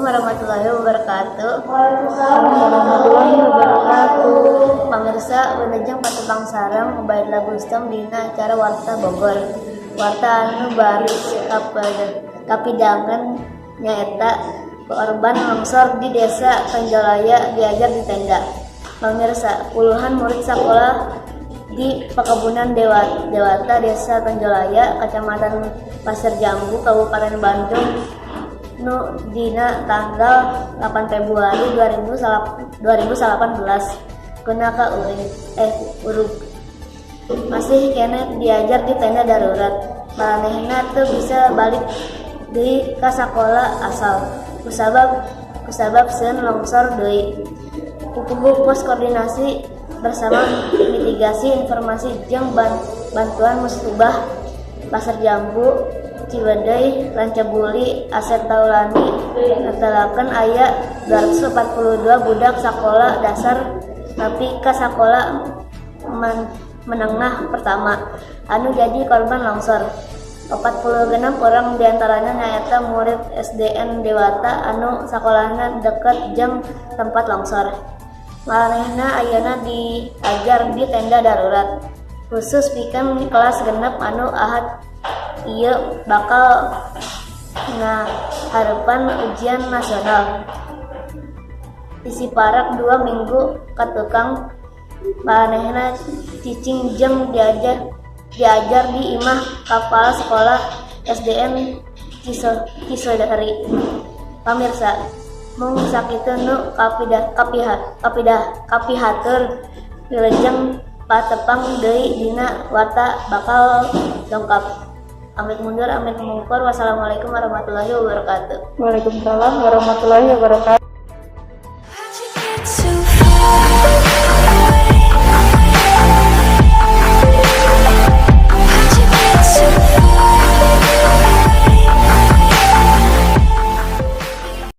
Warahmatullahi wabarakatuh. Waalaikumsalam warahmatullahi wabarakatuh. Pamirsa, wilujeng patepang sareng Ubaidillah Bustam dina acara Warta Bogor. Warta anu baris kapidangan nyaeta korban longsor di Desa Tenjolaya diajar di tenda. Pamirsa, puluhan murid sekolah di Pakebunan Dewata, Desa Tenjolaya, Kecamatan Pasir Jambu, Kabupaten Bandung, nu dina tanggal 8 Februari 2018 gunakan uring eh urug masih keneh diajar di tenda darurat. Maranehna teu bisa balik deui ka sakola asal kusabab sieun longsor deui. Kukubu Pos Koordinasi Bersama Mitigasi Informasi jeung Bantuan Musibah Pasir Jambu, Ciwidey, Rancabuli, Asep Taulani netelakeun aya 242 budak sakola dasar nepi ka sakola menengah pertama anu jadi korban longsor. 46 orang diantaranya nyaeta murid SDN Dewata anu sakolahna deket jeung tempat longsor. Maranehna ayeuna diajar di tenda darurat khusus pikeun kelas 6 anu Ahad ieu bakal ngaharepan ujian nasional. Disiparak 2 minggu ka tukang, maranehna cicing jeung diajar di imah kapala sekolah SDN Ciseuderi. Pamirsa, mung sakitu nu kapihatur. Wilujeng patepang deui dina warta bakal dongkap. Amit mundur, amit mungkur. Wassalamualaikum warahmatullahi wabarakatuh. Waalaikumsalam warahmatullahi wabarakatuh.